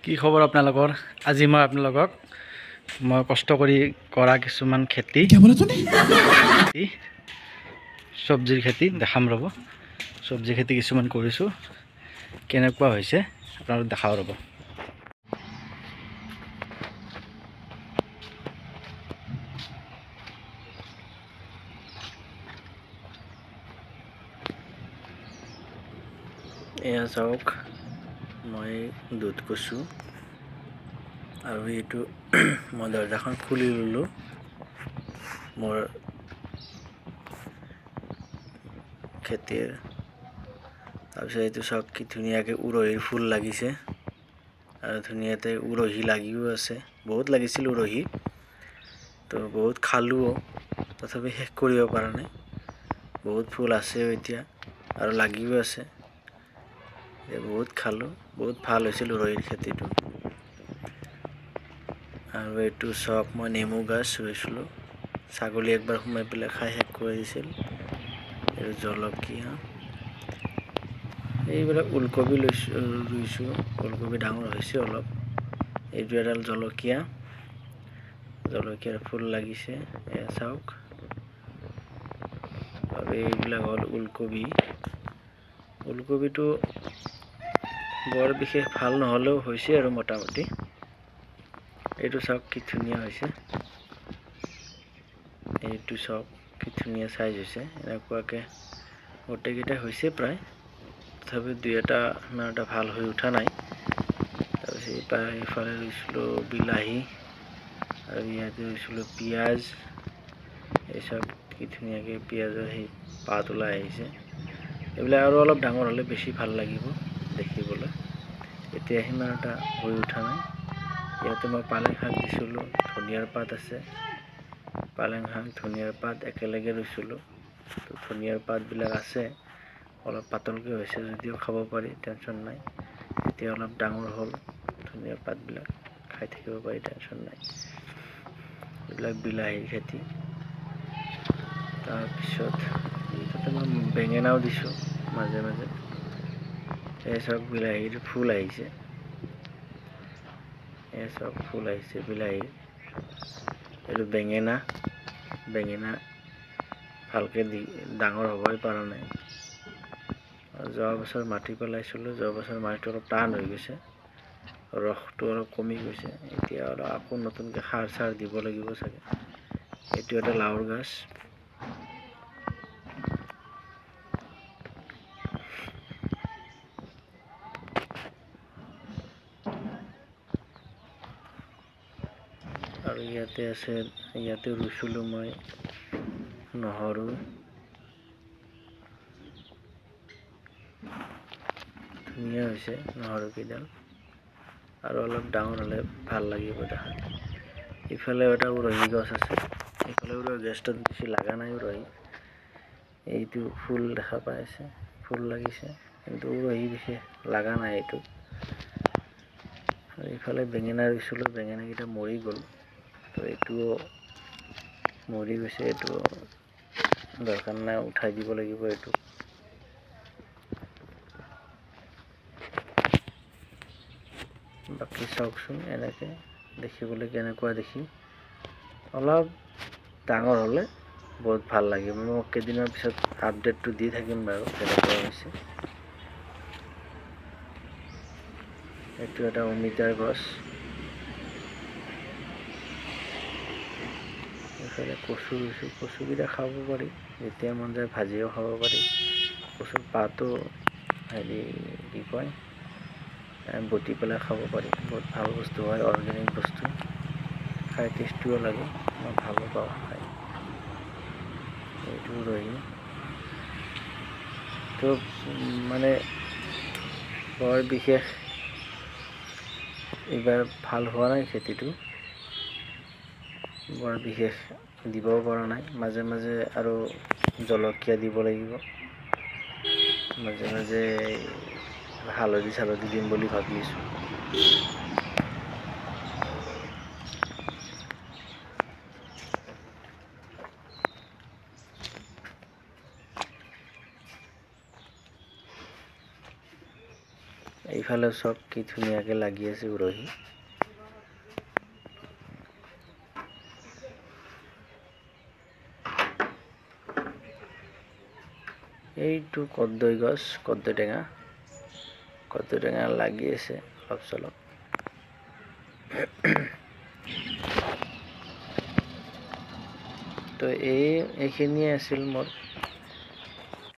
কি খবৰ আপোনালোকৰ? আজি মই আপোনালোকক মই কষ্ট কৰি কৰা কিছুমান খেতি, চব্জিৰ খেতি দেখাম। ৰ'ব, চব্জি খেতি কিছুমান কৰিছোঁ, কেনেকুৱা হৈছে আপোনালোক দেখাওঁ ৰ'ব। এয়া চাওক, মই দুধ কচু আৰু এইটো মই দৰ্জাখন খুলি ল'লোঁ মোৰ খেতিৰ। তাৰপিছত এইটো চাওক, কি ধুনীয়াকৈ উৰহীৰ ফুল লাগিছে আৰু ধুনীয়াতে উৰহী লাগিও আছে। বহুত লাগিছিল উৰহী, তো বহুত খালোঁও, তথাপি শেষ কৰিব পৰা নাই। বহুত ফুল আছেও এতিয়া আৰু লাগিও আছে। বহুত খালোঁ, বহুত ভাল হৈছিল উৰহীৰ খেতিটো। আৰু এইটো চাওক, মই নেমু গছ ৰুইছিলোঁ, ছাগলী একবাৰ সোমাই পেলাই খাই শেষ কৰি দিছিল। এইটো জলকীয়া, এইবিলাক ওলকবি লৈছোঁ, ৰুইছোঁ, ওলকবি ডাঙৰ হৈছে অলপ। এইটো এডাল জলকীয়া, জলকীয়াৰ ফুল লাগিছে, এয়া চাওক। আৰু এইবিলাক হ'ল ওলকবি। ওলকবিটো বৰ বিশেষ ভাল নহ'লেও হৈছে আৰু মোটামুটি। এইটো চাওক কি ধুনীয়া হৈছে, এইটো চাওক কি ধুনীয়া চাইজ হৈছে। এনেকুৱাকৈ গোটেইকেইটা হৈছে প্ৰায়, তথাপিও দুই এটা ইমান এটা ভাল হৈ উঠা নাই। তাৰপিছত এইফালে ৰুইছিলোঁ বিলাহী আৰু ইয়াতে ৰুইছিলোঁ পিঁয়াজ। এই চাওক কি ধুনীয়াকৈ পিঁয়াজৰ সেই পাত ওলাই আহিছে। এইবিলাক আৰু অলপ ডাঙৰ হ'লে বেছি ভাল লাগিব দেখিবলৈ, এতিয়া সিমান এটা হৈ উঠা নাই। ইয়াতে মই পালেং শাক দিছিলোঁ, ধনিয়াৰ পাত আছে, পালেং শাক ধনিয়াৰ পাত একেলগে ৰুইছিলোঁ। তো ধনিয়াৰ পাতবিলাক আছে, অলপ পাতলকৈ হৈছে যদিও খাব পাৰি, টেনশ্যন নাই। এতিয়া অলপ ডাঙৰ হ'ল ধনিয়াৰ পাতবিলাক, খাই থাকিব পাৰি, টেনশ্যন নাই। এইবিলাক বিলাহীৰ খেতি। তাৰপিছত তাতে মই বেঙেনাও দিছোঁ মাজে মাজে। এই চাওক বিলাহীৰ ফুল আহিছে, এই চাওক ফুল আহিছে বিলাহীৰ। এইটো বেঙেনা, বেঙেনা ভালকৈ দি ডাঙৰ হ'বই পৰা নাই। যোৱা বছৰ মাটি পেলাইছিলোঁ, যোৱা বছৰ মাটিটো অলপ টান হৈ গৈছে, ৰসটো অলপ কমি গৈছে। এতিয়া অলপ আকৌ নতুনকৈ সাৰ চাৰ দিব লাগিব চাগে। এইটো এটা লাওৰ গছ। আৰু ইয়াতে আছে, ইয়াতে ৰুইছিলোঁ মই নহৰু। ধুনীয়া হৈছে নহৰুকেইডাল, আৰু অলপ ডাঙৰ হ'লে ভাল লাগিব দেখাত। ইফালে এটা উৰহী গছ আছে, ইফালে উৰহী গছটোত বেছি লগা নাই উৰহী। এইটো ফুল দেখা পাই আছে, ফুল লাগিছে, কিন্তু উৰহী বিশেষ লগা নাই এইটো। আৰু ইফালে বেঙেনা ৰুইছিলোঁ, বেঙেনাকেইটা মৰি গ'ল, তো এইটোও মৰি গৈছে, এইটো দৰকাৰ নাই, উঠাই দিব লাগিব এইটো। বাকী চাওকচোন এনেকৈ দেখিবলৈ কেনেকুৱা দেখি। অলপ ডাঙৰ হ'লে বহুত ভাল লাগিব। মই কেইদিনমান পিছত আপডেটটো দি থাকিম বাৰু কেনেকুৱা হৈছে। এইটো এটা অমিতাৰ গছ। এইফালে কচু ৰুইছোঁ, কচুকেইটা খাব পাৰি, যেতিয়া মন যায় ভাজিও খাব পাৰি। কচুৰ পাতো হেৰি কি কয়, বটি পেলাই খাব পাৰি, বহুত ভাল বস্তু হয়, অৰ্গেনিক বস্তু, খাই টেষ্টিও লাগে, মই ভালো পাওঁ খাই। এইটো উৰহী তো মানে বৰ বিশেষ এইবাৰ ভাল হোৱা নাই খেতিটো, বৰ বিশেষ দিবও পৰা নাই। মাজে মাজে আৰু জলকীয়া দিব লাগিব, মাজে মাজে হালধি চালধি দিম বুলি ভাবি আছোঁ। এইফালে চাওক কি ধুনীয়াকৈ লাগি আছে উৰহি। এইটো কৰ্দৈ গছ, কৰ্দৈ টেঙা, কৰ্দৈ টেঙা লাগি আছে অলপ চলপ। তো এইখিনিয়ে আছিল মোৰ